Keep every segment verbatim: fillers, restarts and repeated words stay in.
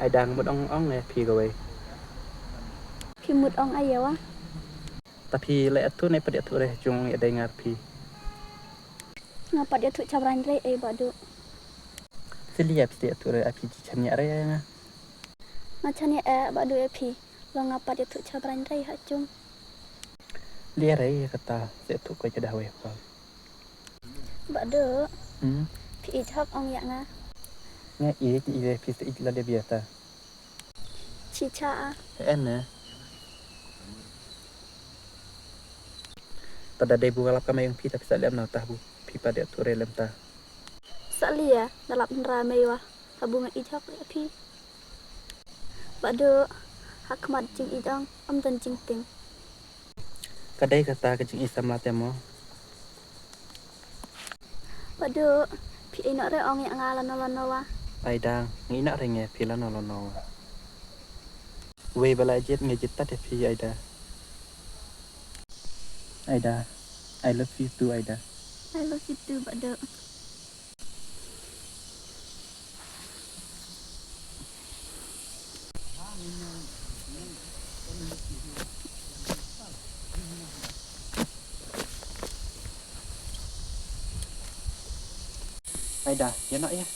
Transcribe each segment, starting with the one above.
Aida, nga mut ong ong ïa phi kawei. Phi mut ong ai ïa wa? Ta phi leh ïathuh ne pat ïathuh re jong ïa dei ngar phi. Nga pat ïathuh cha brang re ei Bah Duh. Phi leh ïa phi ïathuh re a phi ji chan ïa re nga. Nga chan ïa eh Bah Duh ïa phi. Long nga pat ïathuh cha brang re ha jong. Leh re ïa kata se ïathuh ko cha da wei pa. Bah Duh. Hmm. Phi ïeit hok ong ïa nga. Nga ïeit ïeit phi se ïeit la de bia ta. Chicha. En ne. Ta da dei bu lap kamai ong phi ta phi sa lem na ta bu phi pa de tu re lem ta. Sa lia da lap nra mei wa. Abu nga ijok le phi. Bah Duh, ha khmat jingijong am don jingting. Ka dei kata ka jingïeit samla te mo. Bah Duh, phi ïeh noh re ong ïa nga lano lano wa. Aida, nga ïeh noh re nge phi lano lano wa. Wei ba la jied nga jied tat ïa phi Aida. Aida, I love you too Aida. I love you too Bah Duh. Aida, ïa noh ïa.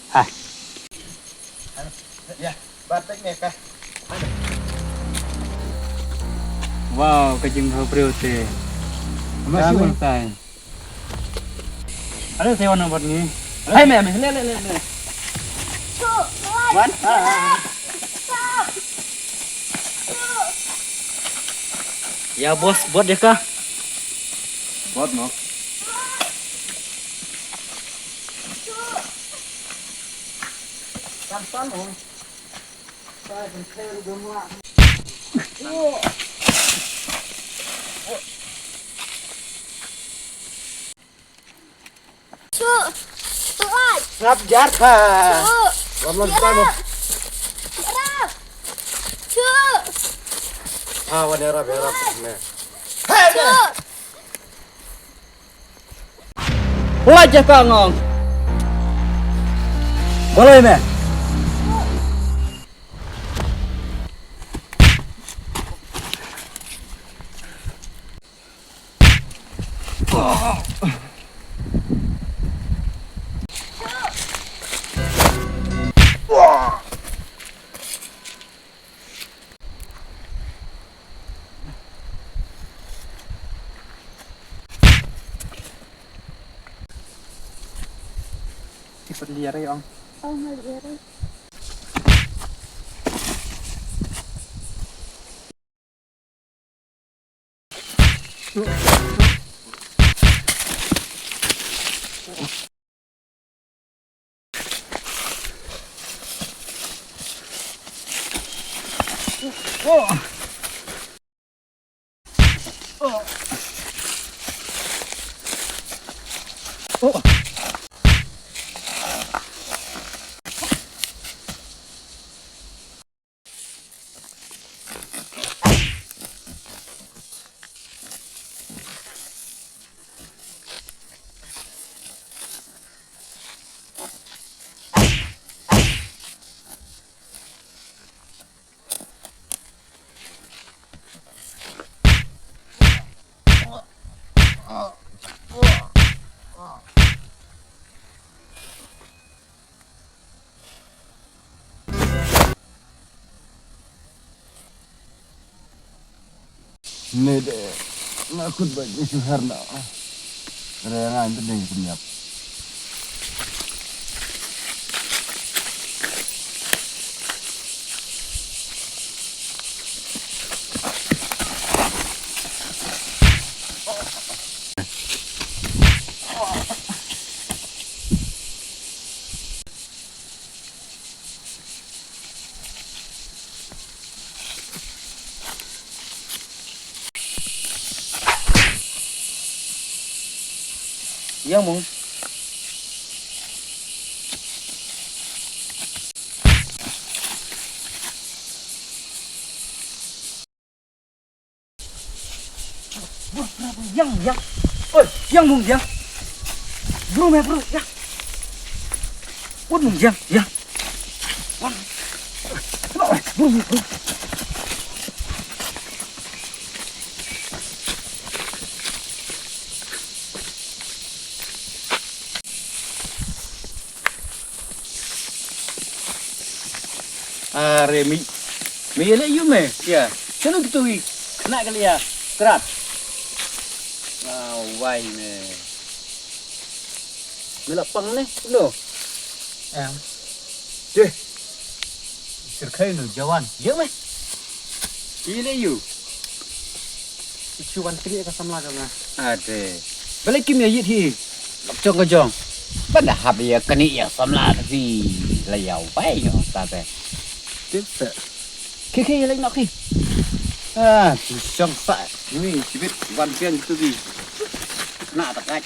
Hai. Wow, ka jingbhabriew te. Masih ulang time. Ada sewa nomor ni. Hai me me le le le le. Wan. Ya bos, buat dia kah? Buat mo. Sap jar kha. Wan wan kano. Ha wan era bera ne. Pula je ka ngong. Baloi me. Ipat liar ya ong. Oh, liar. Ne de, nga kut ba ni shu her na. Re nga inte ding kum yap. Yang mung. Yang, yang. Oi, yang mung yang. Bro me bro yang. Wan mung yang, yang. Wan. Bro me bro. Are mi, mi ïaleh ïa me ïa. Shano kitu ki khynnah ka leh ïa krad. Ah, wai me. Me la pang ne no. Em. Deh. Syrkhei no jawan. Ïa me. Ïaleh ïa u. Ki shu wan knieh ka samla ka nga. Ade. Balei kim ïa ïit hi. Lok jong ka jong. Ban da hap ïa knieh ïa samla ka phi. La ïa wai ïa ta te. Tip sa. Khi khi lek nok khi. Ah, ki shong sa. Ni shibit wan pian tu ki. Na ta kai.